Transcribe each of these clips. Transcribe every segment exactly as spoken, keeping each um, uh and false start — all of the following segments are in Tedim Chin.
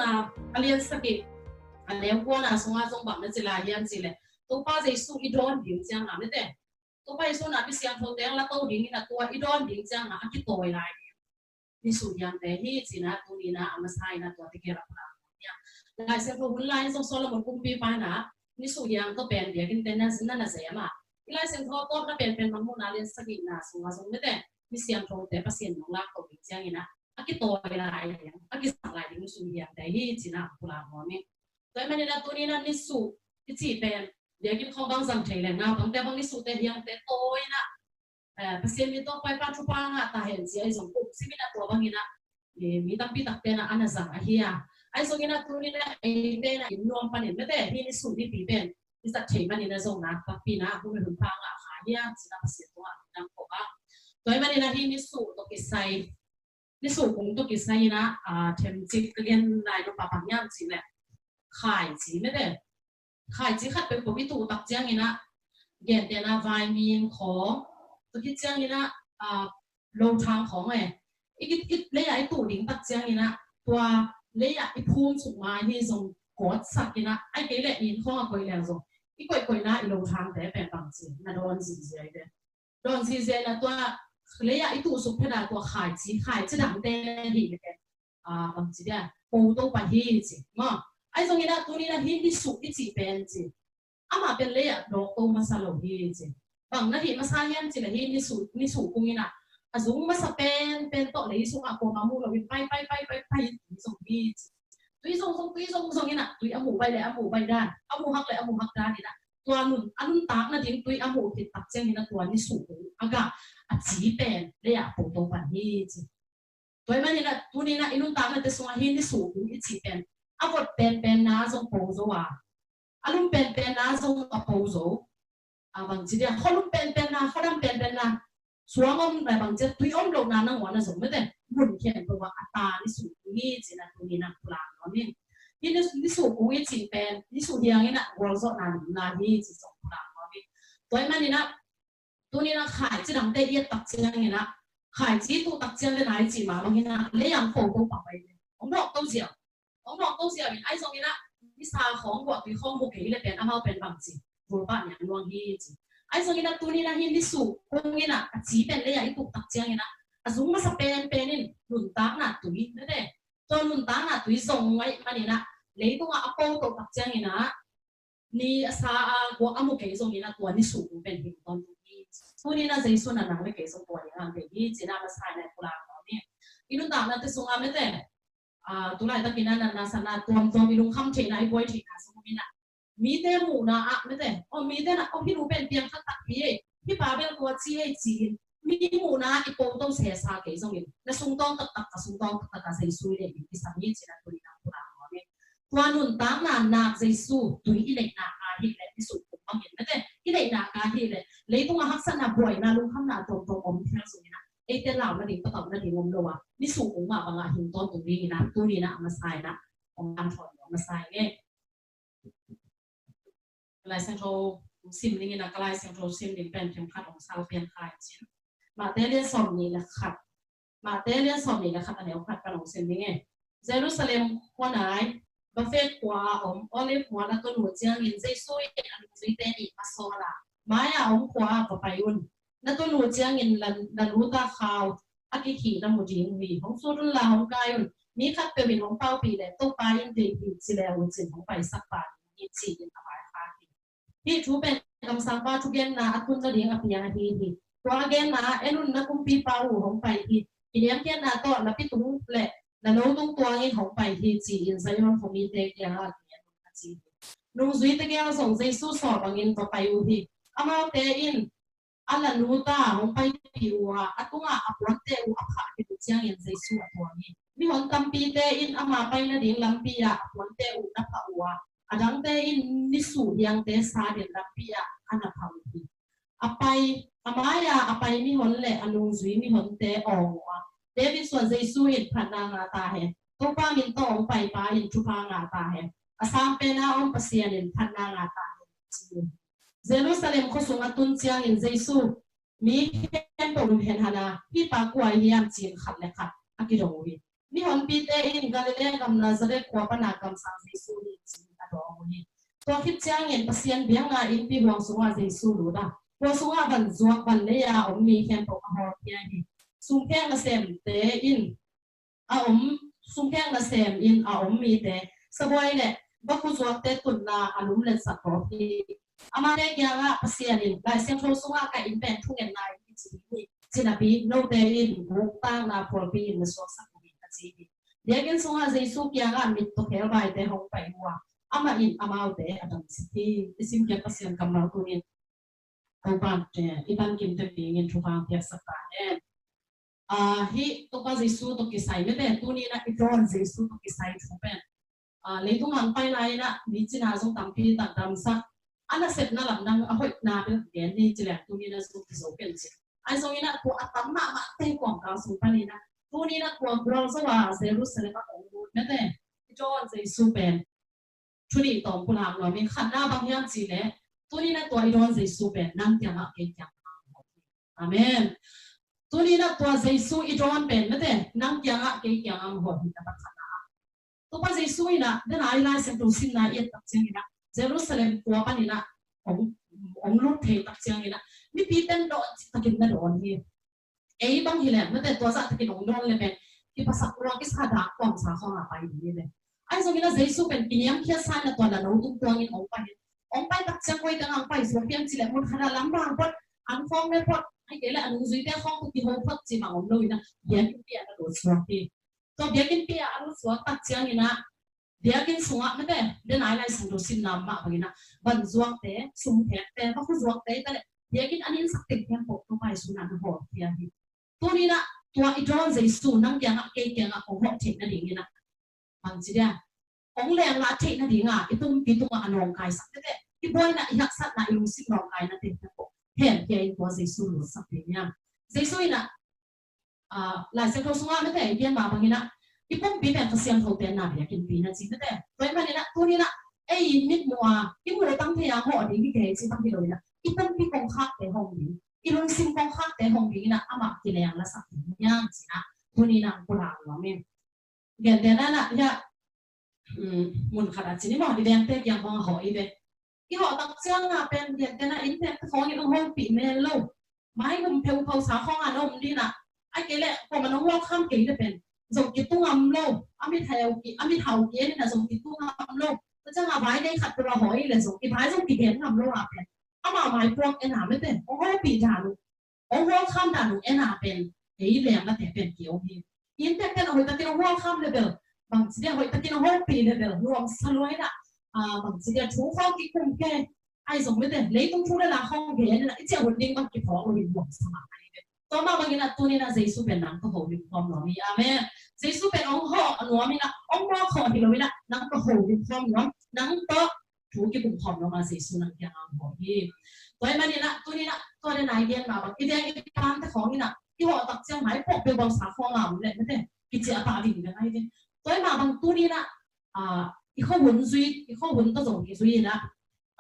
a lian sagih, a neu kuana sungah zong bang na ci lai hiam cih leh, Topa Jesu i dawn ding ciangah mete, Topa Jesu na misiangthote ang la to ding in a tua i dawn ding ciangah a kitawi lai ding nisuh hiangte hi ci-in a tuni-in a masa in a tua tegel a pulak nuam ing. Lai Siangtho hun lai-in zong Solomon kumpipa in a nisuh hiang tawh pen biakinn te na na na zei a mah. I Lai Siangtho tawpna penpen Mangmuhna lian sagihna sungah zong mete misiangthote Pasian in hong lak to ding ciangin a a kitawi lai ding, a kisak lai ding nisuh hiangte hi ci-in a pulak nuam ing. Tua ahih manin a tuni-in a nisuh i cih pen biakinn khawng bang zang thei leh naupangte bang nisuhte hiangte tawi in a, eh, Pasian min tawh Topa thupha ngah ta hen ci-a i zong kum simin a tua bangin a, eh, mi tampi takte in a na zang ahi a. Ahi zongin a tuni-in a eite in a inn nuam panin mete hih nisuh nipi pen i zat thei manin a zong nak takpi in a hun hun pha ngah kha hiam ci-in a Pasian tungah a min dang ko a. Tua ahih manin a hih nisuh tawh kisai, nisuh kung tawh kisai in a, ah, themcik ka gen lai nop a bang hiam cih leh khaici mete. Khaici khat peuhpeuh i tuh tak ciangin a, gentehna vaimim khawng, tua khit ciangin a, ah, lothang khawng e. I, i, i lei-ah i tuh ding tak ciangin a, tua lei-ah i phum suk ma hi zong kawtsak in a, ahih kei leh inn khawng a koih leng zong i koihkoihna i lothangte pen bangci na dawn zihziah i ve. Dawn zihziah in a tua lei-ah i tuh suk phet a tua khaici, khaici dangte hi leh, ah, bangci dia, po to pah hi ci maw. Ahi zongin a tuni-in a hih nisuh i cih pen ci, amah pen lei-ah dawk to masa lo hi ci. Bang na hih masa hiam cih leh hih nisuh, nisuh kung in a, a zung masa penpen tawh lei sungah kuamah mu loin pai pai pai pai pai in tui zong hi ci. Tui zong zong, tui zong zong in a, tui a muh baih leh a muh baih dan, a muh hak leh a muh hak dan in a, tua nun, a nuntak nading tui a muh khit tak ciangin a tua nisuh kung a gah a ci pen lei-ah po to pan hi ci. Tua ahih manin a tuni-in a i nuntaknate sungah hih nisuh kung i cih pen a vot penpenna zong po zo a, a lum penpenna zong a po zo. A bangci dia, khualum penpenna, khuadam penpenna, suang om, a bangci a tui om lohna nangawn a zong mete mun khempeuh ah a ta nisuh kung hi ci-in a tuni-in a pulak nuam ing. Hih ni, nisuh kung i cih pen nisuh hiangin a gualzawhna limna hi ci zong pulak nuam ing. Tua ahih manin a tuni-in a khaici dangte i et tak ciangin a, khaici tuh tak ciang le nai cih mah bangin a lei-ah po to pah pai ve. Hong dawk to ziau, hong dawk to ziau in ahi zongin a, nisa khawng guahtui khawng mu kei leh pen amau pen bangci vulpah niam luang hi ci. Ahi zongin a tuni-in a hih nisuh kung in a, a ci pen lei-ah i tuh tak ciangin a, a zung masa penpen in nuntakna tui mete, tua nuntakna tui zong ahih manin a, leitungah a po to tak ciangin a, ni a sa a guak a mu kei zongin a tua nisuh kung pen hi tawntung hi. Tuni-in a Jesu in a nang le kei zong tua ding a hong deih hi ci-in a masa in a pulak nuam ing. I nuntaknate sungah mete, ah, tu laitakin a natna satna tuamtuam i lungkham theihna i buai theihna sung in a, mite muhna ah mete, aw mite in a, aw hih nu pen piang khat takpi ei, hih pa bel tua ci ei ci-in mi muhna ah i po to sesa kei zongin na sungtawng taktak, ka sungtawng taktak ah Jesu i neih ding kisam hi ci-in a tuni-in a pulak nuam ing. Tua nuntakna nak Jesu tui i neih nak a hih leh nisuh kung bangin mete i neih nak a hih leh leitungah haksatna buaina lungkhamna tuamtuam om thei zongin a, eite lau nading patauh nading om lo a, nisuh kung mah bangah hing tawntung dingin a tuni-in a masa in a hong tangthawn nuam masa ing e. Lai Siangtho sim dingin a, ka Lai Siangtho sim ding pen themkhat hong sau pian kha in cin. Mate lian sawmnih le khat. Mate lian sawmnih le khat a neu khat kan hong sim ding e. Jerusalem khua nai, Bethfage khua a om Olive mual a tun uh ciangin Jesu in a nungzuite nih a sawl a, mai-a om khua ah va pai un. Na tun uh ciangin la, la lu ta khau a kikhih na mu ding uh hi. Hong sut unla hong kai un. Mi khatpeuh in hong paupih leh Topa in deih hi ci le uh cin hong paisak pah ding hi ci-in a vaikhak hi. Hih thu pen kamsangpa thugenna a tun nading a piang ahi hi. Tua a genna ah, en un, na kumpipa uh hong pai hi. Kiniamkhiatna tawh na pitung le na lo tungtuang in hong pai hi ci-in Zion khuamite kiangah gen un a ci hi. Nungzuite kiangah zong Jesu sawl bangin va pai uh hi. Amaute in a lanu ta hong paipih uh a, a tungah a puante uh a phah khit uh ciangin Jesu a tuang hi. Mihon tampite in ama pai nading lampi ah a puante uh na phah uh a, a dangte in nisuh hiangte sa den lampi ah a na phah uh hi. A pai, a mai-a a pai mihon le a nungzui mihonte awng uh a, David suan Jesu in phatna ngah ta hen. Topa min tawh hong paipa in thupha ngah ta hen. A sangpen a om Pasian in phatna ngah ta hen, ci hi. Jerusalem khuasung a tun ciangin Jesu mi khempeuh lunghenhana, hih pa kua ahi hiam ci-in khat le khat a kidong uh hi. Mihonpite in Galilee gam Nazareth khua pana kamsang Jesu hi, ci-in a dawng uh hi. Tua khit ciangin Pasian biakna innpi huang sungah Jesu lut a, khua sungah van zuak van lei a om mi khempeuh a hawlkhia hi. Sumkhek nasemte in a om, sumkhek nasem in a om mite, sabuai le vakhuzuakte tunna a lumletsak gawp hi. Amate kiangah Pasian in Lai Siangtho sungah ka inn pen thungetna inn hi ci hi, ci napi note in guktakna phualpi inn na suaksak uh hi, a ci hi. Biakinn sungah Jesu kiangah mit tawh khebaite hong pai uh a, amah in amaute a damsak hi. I simkhiat Pasian kammal tuni in Topa, eh, i tankim te pingin thupha piaksak ta hen. Ah, hih Topa Jesu tawh kisai mete, tuni in ah i dawn Jesu tawh kisai thu pen, ah, leitung hong pai lai in ah mi cina zong tampi tak damsak, a nasepna lamdang a hoihna bel gen ni ci leng tuni in ah zong kizo pen ci. Ahi zongin ah tua a tam mahmahte kawmkal sung panin ah tuni in ah tua gualzo a Jerusalem ah hong lut mete, i dawn Jesu pen thu nih tawm pulak nuam in, khatna bang hiam cih leh tuni in ah tua i dawn Jesu pen nang kiangah kei kiangah hong hawh hi. Amen. Tuni in ah tua Jesu i dawn pen mete nang kiangah kei kiangah hong hawh hi, na pakhatna. Topa Jesu in ah, den a i Lai Siangtho simna i et tak ciangin ah Jerusalem khua panin ah hong, hong lut thei tak ciangin ah mipi ten dawn citakin na dawn hi. Ei bang hi leh mete tua zah takin hong dawn le pen kiphasak lua kisa dak kawmsa khawng a pai ding hi le. Ahi zongin ah Jesu pen kiniamkhiatsa in ah tua na lo tung tuangin hong pai hi. Hong pai tak ciang koi teng ah hong pai suak hiam cih leh mun khat ah lam bang phot, an khawng ne phot, ahih kei leh a nungzuite khawng tawh kiho phot cih bang om lo in ah biakinnpi ah na lut suak hi. Tua biakinnpi ah a lut suak tak ciangin ah biakinn sungah mete, den a i Lai Siangtho simna mah bangin ah van zuakte, sumkhekte, vakhuzuakte, tua le biakinn a ninsak teng khempeuh Topa Jesu in ah na hawlkhia hi. Tuni in ah tua i dawn Jesu nang kiangah kei kiangah hong hawh theih nadingin ah bangci dia hong lenglah theih nadinga i pumpi tungah a nawngkaisak mete, i buaina, i haksatna, i lungsim nawngkaina te khempeuh hemkhia in tua Jesu lutsak ding hi hang. Jesu in ah ah, Lai Siangtho sungah mete i gen mah bangin ah i pumpi pen Kha Siangtho tenna biakinnpi na ci mete. Tua ahih manin ah tuni in ah ei mitmuh a i muh tang thei a hawh ding hi kei cih bang hi lo in ah i pumpi kongkhakte hong ding, i lungsim kongkhakte hong ding in ah amah kilenglasak ding hi hang ci-in ah tuni in ah hong pulak nuam ing. Gentehna in ah hiah, um, mun khat ah ci ni maw, i vengte kiang bang a hawh i ve. I hawh tak ciang a pen gentehna in vengte khawng in hong hopih mel lo. Mai gum pheuphau sa khawng a na om ding in ah, ahih kei leh kuamah in hong welcome kei leh pen zong kitung ngam lo. A mit hau ki, a mit hau ki en in ah zong kitung ngam lo. Tua ciang a vai nei khat tua hawh i leh zong i vai zong kigen ngam lo a pen amah mai puak en a mete, hong hopih dan uh, hong welcome dan uh en a pen ei lenglate pen ki-om hi. Inntek ten a hoih takin hong welcome le bel, bangci dia hoih takin hong hopih le bel nuamsa lua in ah, ah, bangci dia thu khawng kikum kei, ahi zong mete leitung thu le la khawng gen in ah i ciah hun ding bang kiphawk lo in nuamsa mahmah hi ve. Tua mah bangin ah tuni in ah Jesu pen nang tawh holim khawm nuam hi. Amen. Jesu pen hong hawh nuam in ah, hong mawk hawh hi lo in ah nang tawh holim khawm nuam, nang tawh thu kikum khawm nuam a Jesu nang kiangah hong hawh hi. Tua ahih manin ah tuni in ah tua den a i gen mah bang i veng i pamte khawng in ah i hawh tak ciang mai puak peuh bang sa khawng a om leh mete kiciah pah ding ding ahi ve. Tua ahih mah bang tuni in ah, ah, i khuahun zui, i khuahun tawh zong kizui in ah,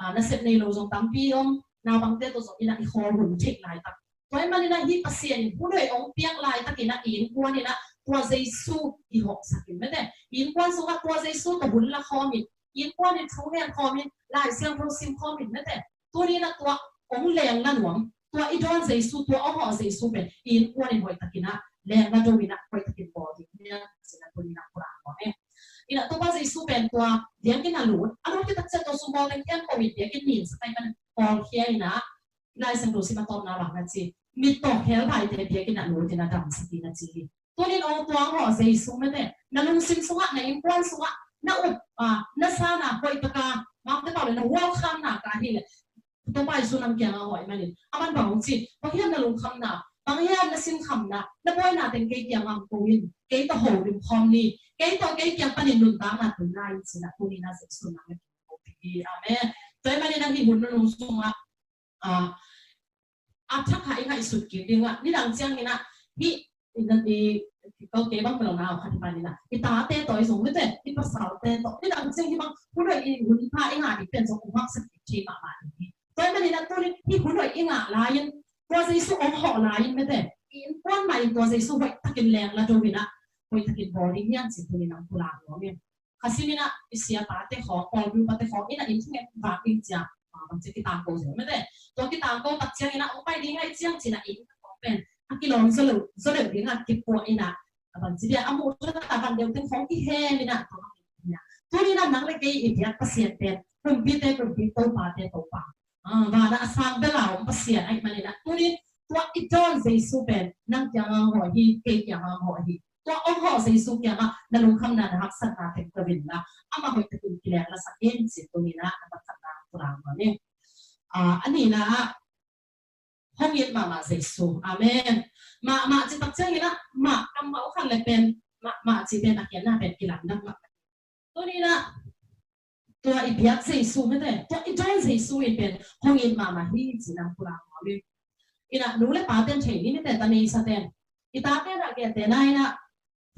ah, nasep nei lo zong tampi om, naupangte tawh zong in ah i khuahun theih laitak. Tua ahih manin ah hih Pasian in hun hoih hong piak laitakin ah i innkuan in ah tua Jesu i hawhsak in mete, i innkuan sungah tua Jesu tawh hun la khawm in, i innkuan in thu ngen khawm in, Lai Siangtho sim khawm in mete, tuni in ah tua hong lengla nuam, tua i dawn Jesu, tua hong hawh Jesu pen i innkuan in hoih takin ah lengla do in ah hoih takin bawl ding hi hang ci-in ah tuni in ah pulak nuam ing. In ah Topa Jesu pen tua biakinn a lut, a lut khit tak ciang tua sum bawl teng khempeuh in biakinn ninsak ahih manin hawlkhia in ah, Lai Siangtho sim a tawpna bang na ci, mittaw khelbaite biakinn a lut in a damsak in a ci hi. Tuni in hong tua hong hawh Jesu mete, na lungsim sungah, na innkuan sungah, na up, ah, na san a hoih taka, mangte pau le na welcome na ka hi leh Topa Jesu nang kiangah hawh ahih manin, aman bang hong ci, bang hiam na lungkhamna, bang hiam na sinkhamna, na buaina teng kei kiangah hong ko in, kei tawh holim khawm ni, kei tawh kei kiang panin nuntakna tun na in ci-in ah tuni in ah Jesu nang kiangah hong ko hi. Amen. Tua ahih manin ah hih hun nunung sungah, ah, a thakhat i ngaihsut kik ding ah, nidang ciangin ah hih i, i, i, ko kei bang mel na khat i pan in ah i tate tawh i zong mite, i pasalte tawh nidang ciang hih bang hun hoih i hun pha i ngah ding pen zong hong haksa kik thei mahmah ding hi. Tua ahih manin ah tuni hih hun hoih i ngah lai-in tua Jesu hong hawh lai-in mite, i innkuan mah in tua Jesu hoih takin lengla do in ah hoih takin bawl ding hiam ci tuni-in ah pulak nuam ing. Kha simin ah i siapate khawng, pawlpi upate khawng in ah inn thungen vak ding ci-a, ah, bangci kitangko zel mete. Tua kitangko tak ciangin ah hong pai ding ahih ciang ci-in ah inn khawng pen a kilawm zaw lo, zaw lo ding a kipuah in ah, a bangci dia a muh tua ta van deuh teng khawng kihem in ah, tua bang in ah. Tuni-in ah nang le kei i biak Pasian pen kumpite Kumpi, topate Topa, ah, van a sang bel a om Pasian ahih manin ah, tuni-in tua i dawn Jesu pen nang kiangah hong hawh hi, kei kiangah hong hawh hi. Tua hong hawh Jesu kiangah na lungkhamna, na haksatna teng ko in la, amah hoih takin kileng lasak in ci tuni-in ah na haksatna pulak nuam ing. Ah, a nihna ah hong it mahmah Jesu. Amen. Mahmah cih tak ciangin ah mah, kammal khat le pen mahmah cih pen a khiatna pen kilamdang mahmah. Tuni-in ah tua i biak Jesu mete, tua i dawn Jesu in pen hong it mahmah hi ci-in ah pulak nuam ing. In ah nu le pate'n thei ni mete, ta neisa te'n. I tate in ah, gentehna in ah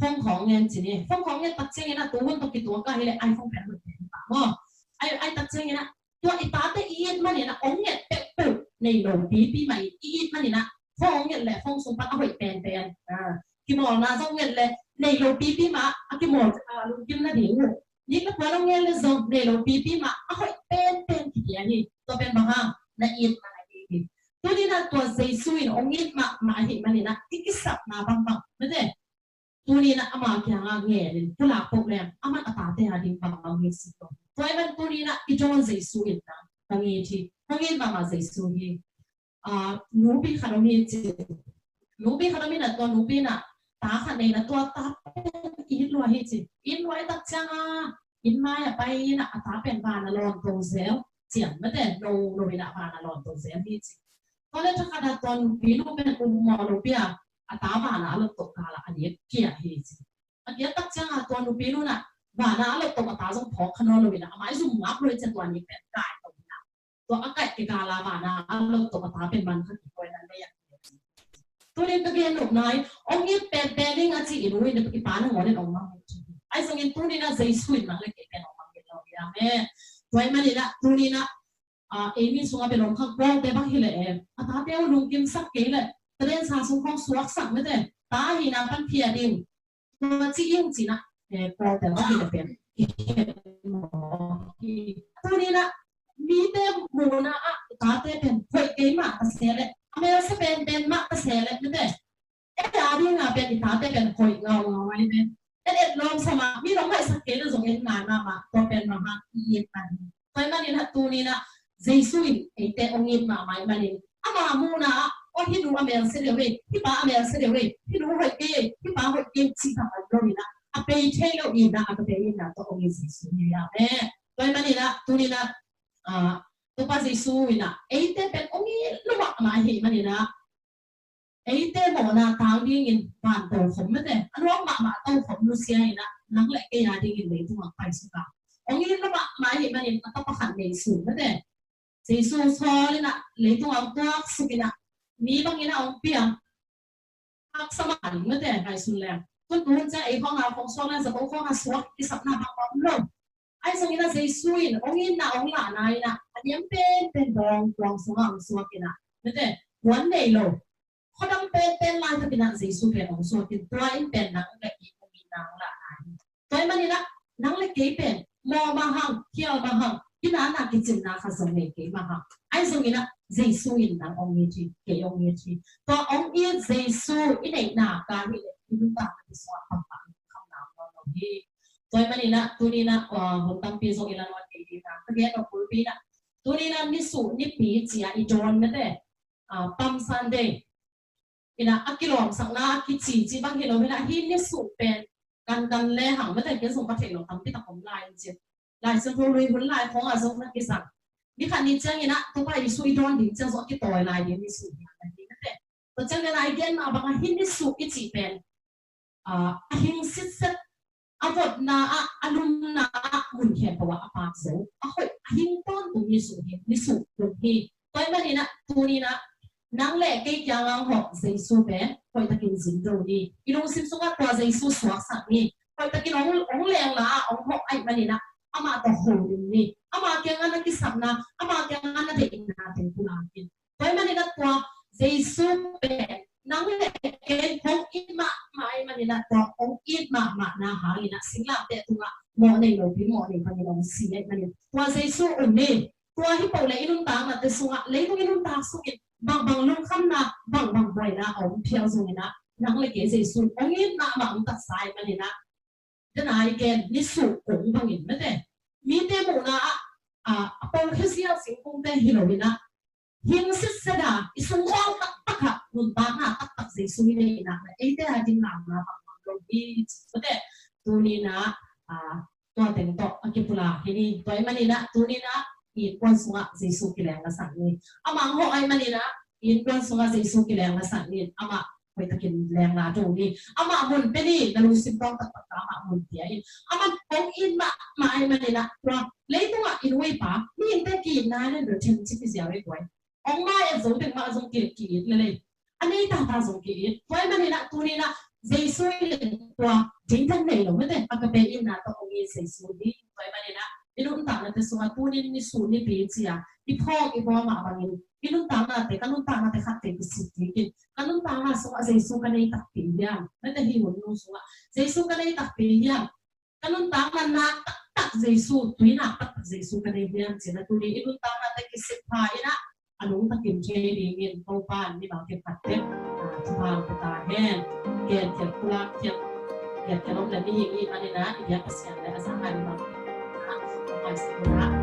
phone khawng ngen ci ni. Phone khawng ngen tak ciangin ah tu hun tawh kituak a hi leh iPhone pen hoih pen hi pah maw. Ai, ai tak ciangin ah tua i tate i it manin ah hong nget peuhpeuh nei lo pipi mah in, i it manin ah phone hong nget leh phone sung pan a hoih penpen, ah, kimawlna zong nget leh nei lo pipi mah a kimawl, ah, lungkim nading uh. Nik le puan hong nget leh zong nei lo pipi mah a hoih penpen kipia hi. Tua pen bang hang, na it mah ahi hi. Tuni-in ah tua Jesu in hong it mahmah ahih manin ah i kisapna bangbang mete, tuni-in ah ama kiangah ngen in pulak peuh leng aman a tate a ding bangbang hi sik lo. Tua ahih manin tuni-in ah i dawn Jesu in nang hong it hi. Hong it mahmah Jesu hi. Ah, nupi khat om hi ci. Nupi khat om in ah tua nupi in ah ta khat nei in ah tua ta pen it lua hi ci. It lua i tak ciangah inn mai ah pai in ah a ta pen van a lawn to zel, ciang mete no lo in ah van a lawn to zel hi ci. Tua leh thakhat ah tua nupi nu pen um mawh lo pi a, a ta van a a lot toh kal ah a nik kia hi ci. A kia tak ciangah tua nupi nu in ah van a a lot toh a ta zong phawk kha nawn lo in ah a maizum ngap lo hi ci a, tua nik pen kai to in ah tua a kaih kikal ah van a a lot toh a ta pen man kha kikoih in ah lei ah. Tuni-in ka gen nopna in, hong it penpen ing a ci i nu in i pa nangawn in hong mang hi. Ahi zongin tuni-in ah Jesu in nang le kei pen hong mang hi lo hi. Amen. Tua ahih manin ah tuni-in ah, ah, ei mi sungah bel om kha, Kawlte bang hi leh em, a tate uh lungkimsak kei leh tadensa sung khawng suaksak mete, ta hihna pan phiat ding, tua ci ing ci-in ah, eh, Kawlte bang hi leh pen i khen maw hi. Tuni-in ah mite muhna ah i tate pen hoih kei mah ta se leh, a melse penpen mah ta se leh mete, ei a ding a pen i tate pen hoih ngaungau ahi ve. En et lawmsa mah, mi nong ngaihsak kei leh zong en ngai mahmah, tua pen bang hang, i it mah hi. Tua ahih manin ah tuni-in ah Jesu in eite hong it mahmah ahih manin, ama muhna ah, aw, hih nu a melse deuh ei, hih pa a melse deuh ei, hih nu hoih kei ei, hih pa hoih kei ei cih bang om lo in ah, a bei thei lo itna, a bei itna tawh hong it Jesu hi. Amen. Tua ahih manin ah tuni-in ah, ah, Topa Jesu in ah eite pen hong it lua mahmah ahih manin ah, eite mawhna tang dingin van tokhom mete, a nuam mahmah tokhom nusia in ah nang le kei a dingin leitung ah paisuk a, hong it lua mahmah ahih manin a tapa khat nei sun mete, Jesu sawl in ah leitung ah hong tuaksuk in ah mi bangin ah hong piang. Haksa mah ding mete, ngaihsun leng. Tua tu hun ciang ei khawng a khawng suak leng, zato khawng a suak kisapna bangbang om lo. Ahi zongin ah Jesu in hong itna hong lahna in ah a niam penpen bawng kuang sungah hong suak in ah mete, puan nei lo, khuadang penpen laitakin ah Jesu pen hong suak in, tua in pen nang le kei hong itna hong lahna hi. Tua ahih manin ah nang le kei pen mawh mah hang, khial mah hang, kinana kicimna khat zong nei kei mah hang, ahi zongin ah Jesu in nang hong it hi, kei hong it hi. Tua hong it Jesu i neihna ka hih leh i nuntakna sungah pampan khamna om lo hi. Tua ahih manin ah tuni-in ah, ah, hun tampi zong i la nawn kei ding a, ka gen nop bulpi in ah tuni-in ah nisuh nipi ci-a i dawn mete, ah, Palm Sunday in ah a kilawmsakna a kici ci bang hi lo in ah, hih nisuh pen kankan lehang mete, ken zong ka theih lo tampi tak om lai in ci. Lai Siangtho lui hun lai khawng ah zong na kizang, ni khat ni ciangin ah Topa Jesu i dawn ding ciang zong a kitawi lai ding nisuh hi a, na hi mete. Tua ciangin ah i gen mah bang a hih nisuh i cih pen, ah, a hing sitset, a votna ah, a lumna ah, mun khempeuh ah a pak zo, a hoih, a hing tawntung nisuh hi, nisuh hun hi. Tua ahih manin ah tuni-in ah nang le kei kiangah hong hawh Jesu pen hoih takin zin do ni. I lungsim sungah tua Jesu suaksak ni. Hoih takin hong, hong lengla ah hong hawh ahih manin ah amah tawh holim ni. Ama kiangah na kisapna, ama kiangah na deihna teng pulak in. Tua ahih manin ah tua Jesu pen nang le kei hong it mahmah ahih manin ah tua hong it mahmahna hangin ah singlamteh tungah mawh nei lopi mawh nei bangin hong si ahih manin tua Jesu um ni. Tua hi peuh leh i nuntaknate sungah leitung i nuntak sungin bangbang lungkhamna bangbang buaina a om phial zongin ah nang le kei Jesu in hong it mahmah hong tatsa ahih manin ah, den a i gen ni suh kong bangin mete mite muhna ah a pokhia zial singkungte hi loin ah hing sitset a i sungkhawng taktak ah nuntakna taktak Jesu i neihna eite a ding lamna bangbang lo hi ci mete. Tuni in ah tua teng tawh a kipulak hi ni. Tua ahih manin ah tuni in ah i innkuan sungah Jesu kileng lasak ni. Amah hong hawh ahih manin ah i innkuan sungah Jesu kileng lasak ni. Amah hoihtakin leng la do ni. Amah mun pia ni, na lungsim tawng taktak tawh amah mun pia in. Amah hong it mahmah ahih manin ah tua leitungah i nu i pa mihingte ki-itna in ah bel then ci kiziau i buai. Hong mai et zo ding mah zong ki-it lel ei. A nei tata zong ki-it. Tua ahih manin ah tuni in ah Jesu in tua ding then nei lo mete, agape itna tawh hong it Jesu hi. Tua ahih manin ah i nuntaknate sungah tuni in ni suh nipi ci a i phawk i bawl mah bangin i nuntaknate, ka nuntaknate khatte kisik kik in, ka nuntakna sungah Jesu ka nei takpi hiam? Mete hih hun nung sungah Jesu ka nei takpi hiam? Ka nuntakna nak taktak Jesu, tui nak taktak Jesu ka nei hiam ci-in ah tuni i nuntaknate kisik pha in ah a lungtakin thei dingin Topa in mimal khat teh thupha hong pia ta hen. Gen khiat pulak khiat, khiat khiat om leh mihing i hih manin ah i biak Pasian leh a za ngai mimal khat teh